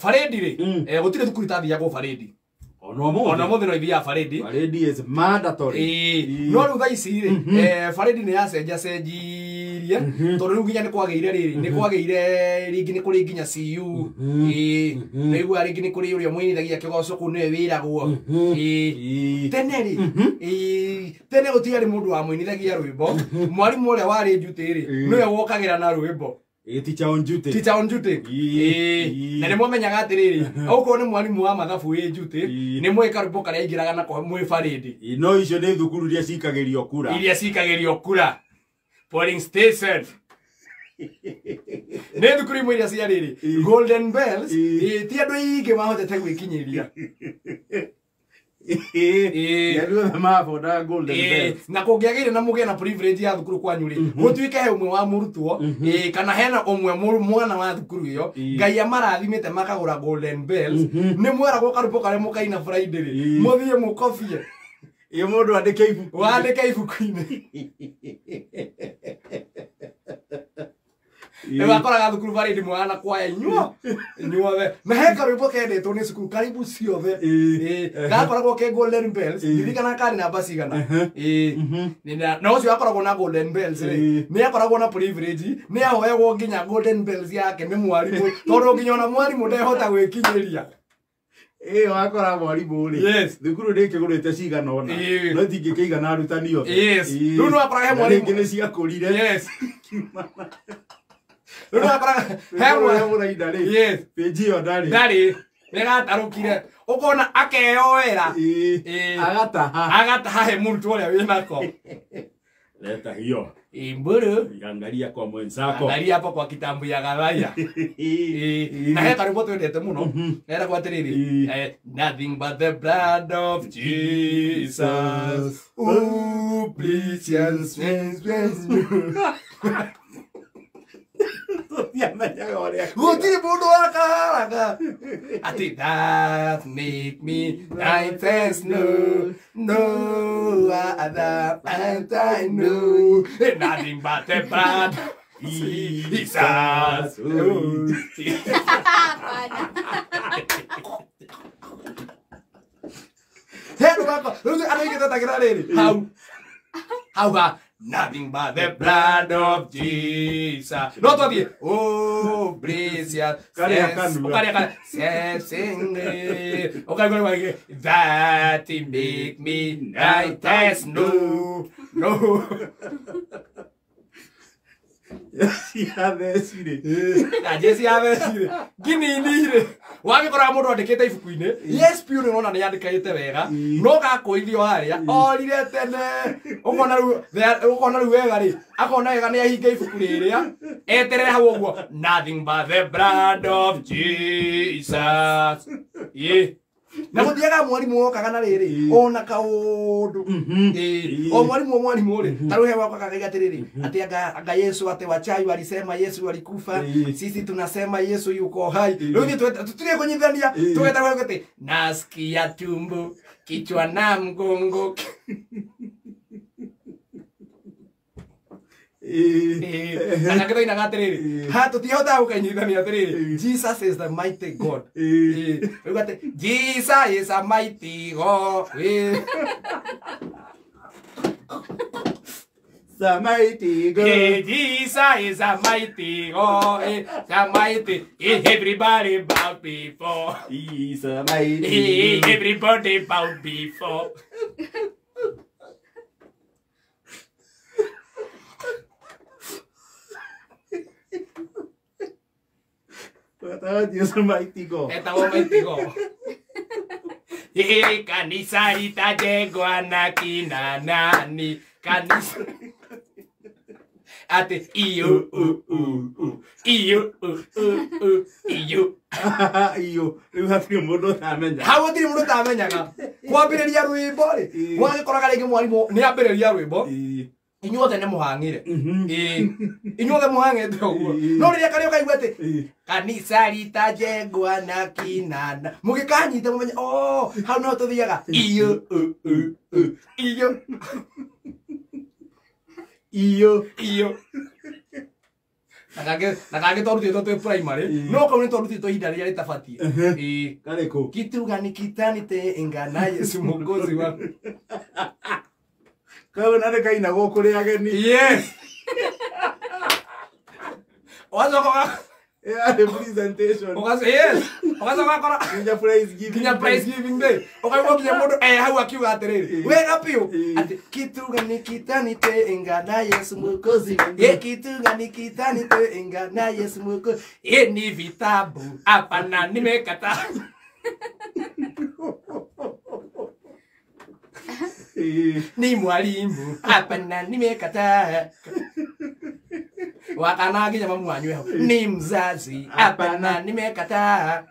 Parade rĩ, gũtirĩ thukuru itathiagwo parade. Ona ũmũthĩ. Ona ũmũthĩ no ithiaga parade. Parade is mandatory. Ĩĩ, no rĩu thaa ici rĩ, parade nĩ yacenjacenjirie tondũ rĩu nginya nĩ kwagĩire rĩrĩ, nĩ kwagĩire rĩngĩ nĩ kũrĩ nginya CU. Ĩĩ, nĩ iguaga rĩngĩ nĩ kũrĩ ũrĩa mũinithagia kĩgoco kũu nĩwe wĩragwo. Ĩĩ. Tene rĩ, ĩĩ, tene gũtiarĩ mũndũ wamũinithagia rwĩmbo. Mwarimũ ũrĩa warĩ duty rĩ, nĩwe wokagĩra na rwĩmbo. Teacher on duty. Teacher on duty. Ĩĩ. Na nĩ mwamenyaga atĩrĩrĩ, okorwo nĩ mwarimũ wa mathabu wĩ duty, nĩ mwĩ karwĩmbo karĩa aingĩraga nako mwĩ parade. Ĩĩ, no icio nĩ thukuru iria cikagĩrio kura. Iria cikagĩrio kura. Polling station. Nĩ thukuru imwe iria cia rĩrĩ Golden Bells, ti andũ aingĩ mahotete gwĩkinyĩria. Ĩĩ. Andũ othe mabondaga Golden Bells. Na kũngĩagĩire na mũgĩe na privilege ya thukuru kwanyu rĩ, gũtuĩke he ũmwe wa mũrutwo, kana hena ũmwe mwana wa thukuru ĩyo Ngai amarathimĩte makagũra Golden Bells, nĩ mweragwo karwĩmbo karĩa mũkaina Friday rĩ, mũthiĩ mũkobie. Ĩĩ, mũndũ andĩke ibuku. Wandĩke ibuku-inĩ. Rĩu akoraga thukuru parade mwana kwaya inyuothe na he karwĩmbo kendetwo nĩ cukuru karibu ciothe. Gakoragwo ke Golden Bells. Ndirikana karĩ namba cigana. Na ũcio akoragwo na Golden Bells rĩ, nĩ akoragwo na privilege, nĩ ahoyagwo nginya Golden Bells yake nĩ mwarimũ, tondũ nginya ona mwarimũ ndehota gwĩkinyĩria. Ĩĩ, wakora mwarimũ rĩ, thukuru nĩ ĩkĩgũrĩte cigana ũna, no itingĩkĩigana arutani othe. Rĩu nĩ wakoraga he Na mwarimũ rĩngĩ nĩ ciakũrire. Rĩu nĩ wakoraga he Rwĩmbo rũrĩa mũraina rĩ, page ĩyo ndarĩ. Ndarĩ. Nĩgatarũkire. Ũkona akeyoera. Agataha. Agataha he mũrutwo ũrĩa wĩnako. Leta hiyo. Imburu. Angalia kwa mwenzako. Angalia hapo kwa kitambu ya galaya. Na he karwĩmbo twendete mũno. Geragwo atĩrĩrĩ, nothing but the blood of Jesus. Ooh, please, yes, yes, yes. Tũtiamenyaga ũrĩa Gũtirĩ mũndũ wakaharaga. Atĩ that make me night and snow, no other and I know. Nothing but the blood of Jesus. He andũ gakwa, rĩu andũ aingĩ twetagĩra rĩrĩ, hau. Hau ha, nothing but the blood of Jesus. No twathiĩ, oh, bless ya. Karĩa kanua. Ũkarĩa kanua. Sing, ũkaigua rĩu agĩ, that make me night as snow. No. Ciathecire. Na Jesi athecire. Nginini rĩ, wagĩkoraga mũndũ andĩkĩte ibuku-inĩ. Yes, piũ nĩ ũrona nĩ andĩkĩte wega. No gakũithio harĩa, orire tene. Ũkona rĩu, ũkona rĩu wega rĩ, akona wega nĩ ahinga ibuku rĩrĩa, eterere hau ũguo. Nothing but the blood of Jesus. Ĩĩ. Na gũthiaga mwarimũ wokaga na rĩrĩ, ona kaũndũ. O mwarimũ, o mwarimũ rĩ, ta rĩu he wokaga akauga atĩrĩrĩ, atĩ anga Yesu atĩ wachawi walisema Yesu alikufa, sisi tunasema Yesu yuko hai. Rĩu ithuĩ tũtirĩ kũnyitithania, tũgetagwo atĩ, nasikia tumbo, kichwa na mgongo. Na kĩthoinaga atĩrĩrĩ, ha tũtihotaga gũkanyitithania atĩrĩrĩ, Jesus is the mighty God. Rĩu atĩ, Jesus is a mighty God. The mighty God. Jesus is a mighty God. The mighty. Everybody bow before. He's a mighty. Everybody bow before. Etagwo Jesu mighty God. Etagwo mighty God. Kanisa litajengwa na kina nani? Kanisa. Ati iyo u u u iyo u u u iyo. Iyo. Rĩu hatirĩ mũndũ ũtamenya. Hau hatirĩ mũndũ ũtamenyaga. Kwambĩrĩria rwĩmbo rĩ, gwagĩkoraga rĩngĩ mwarimũ nĩ ambĩrĩria rwĩmbo. Inyuothe nĩ mũhang'ire. Inyuothe mũhang'ĩte ũguo. No rĩrĩa karĩa ũkaigua atĩ, kanisa litajengwa na kinana. Mũgĩkanyita mũmenye, oh, hau no tũthiaga. Iyo u u u iyo. Iyo. Iyo. Na kangĩ twarutĩtwo twĩ primary no kau nĩ twarutĩtwo ihinda rĩrĩa rĩtabatiĩ. Ĩĩ. Karĩkũ? Kitu gani kitanitenga na Yesu mwokozi wangu. Kau na nĩ kainagwo kũrĩ ageni. Yes. Wacoka Yarĩ presentation. Yes. Ũgacoka ũgakora Nginya prize giving. Nginya prize giving day. Ũkaigua nginya mũndũ hau akiuga atĩrĩrĩ, wega biũ atĩ kitu gani kitanitenga na Yesu mwokozi. Ye kitu gani kitanitenga na Yesu mwokozi. Ye ni vitabu hapana nimekataa. Ni mwalimu hapana nimekataa. Wakana nginya mamu wanyu ho. Ni mzazi hapana nimekataa.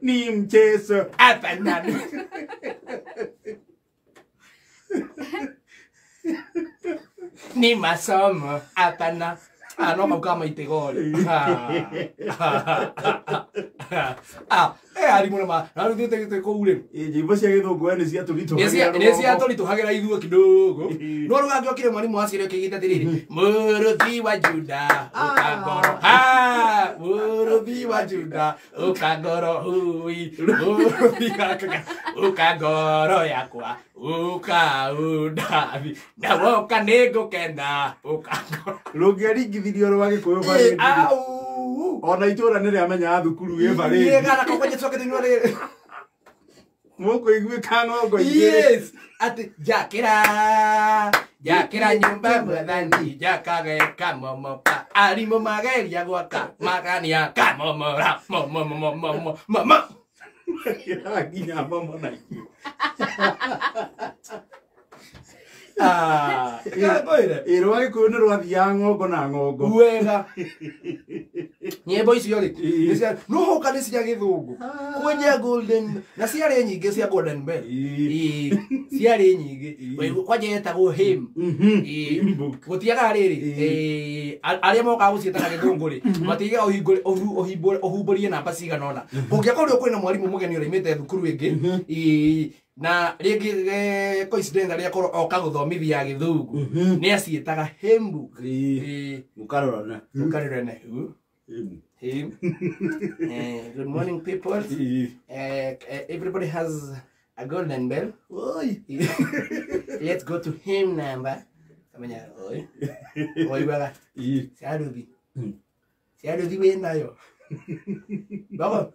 Ni mchezo hapana. Ni masomo hapana. Ah no mau kama itegori. Arimũ nĩma na rĩu thiĩte kũu rĩ. Nyĩmbo cia gĩthũngũ nĩ ciatũritũhagĩra. Nĩ ciatũritũhagĩra ithuĩ kidogo. No rĩu angĩokire mwarimũ wa ciĩrĩ ũkĩgĩte atĩrĩrĩ, mũrũthi wa Juda ũka ngoro. Mũrũthi wa Juda ũka ngoro hui. Mũrũthi ũka ngoro yakwa ũka ũndathi. Na woka nĩngũkena ũka ngoro. Rũngĩaringithirio rwa Gĩkũyũ barĩndi. Ona itũra nĩ rĩamenyaga thukuru ĩ barĩndi. Ĩ kana kokonye coke thĩinĩ wa rĩrĩ. Mũkũiguĩka ng'ongo igĩrĩ. Yes. Atĩ njakĩra njakĩra nyũmba mwathani njakage kamomoka arimũ mageria gwaka magania kamomora momomomomomo. Nginya momo na icio. Ĩ rwa Gĩkũyũ nĩ rwathiaga ng'ongo na ng'ongo. Wega. Nyĩmbo icio rĩ no hoka nĩ cia gĩthũngũ. Kwenye golden na ciarĩ nyingĩ cia golden bell. Ciarĩ nyingĩ. Kwanja yetagwo hymn. Gũtiaga rĩrĩ arĩa mokaga gũciĩta na gĩthũngũ rĩ matigaga ũhumbũrie namba cigana ũna. Kũngĩakorirwo kwĩna mwarimũ mũgeni ũraimĩte thukuru ĩngĩ na rĩngĩ coincidentally akorwo oka gũthomithia gĩthũngũ nĩ aciĩtaga hymn book. Mũkarorana. Mũkarorana. Hymn. Good morning people. Everybody has a golden bell. Oi. Let's go to hymn number. Kamenya oi. Oi waga. Ciaruthi. Ciaruthi wĩ nayo. Baba.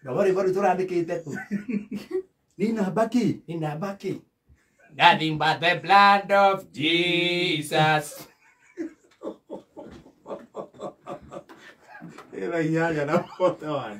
Baba rĩu tũrandĩkĩte kũ. Ni namba kĩ? Ni namba kĩ? Nothing but the blood of Jesus. Ĩra inyanya na 41.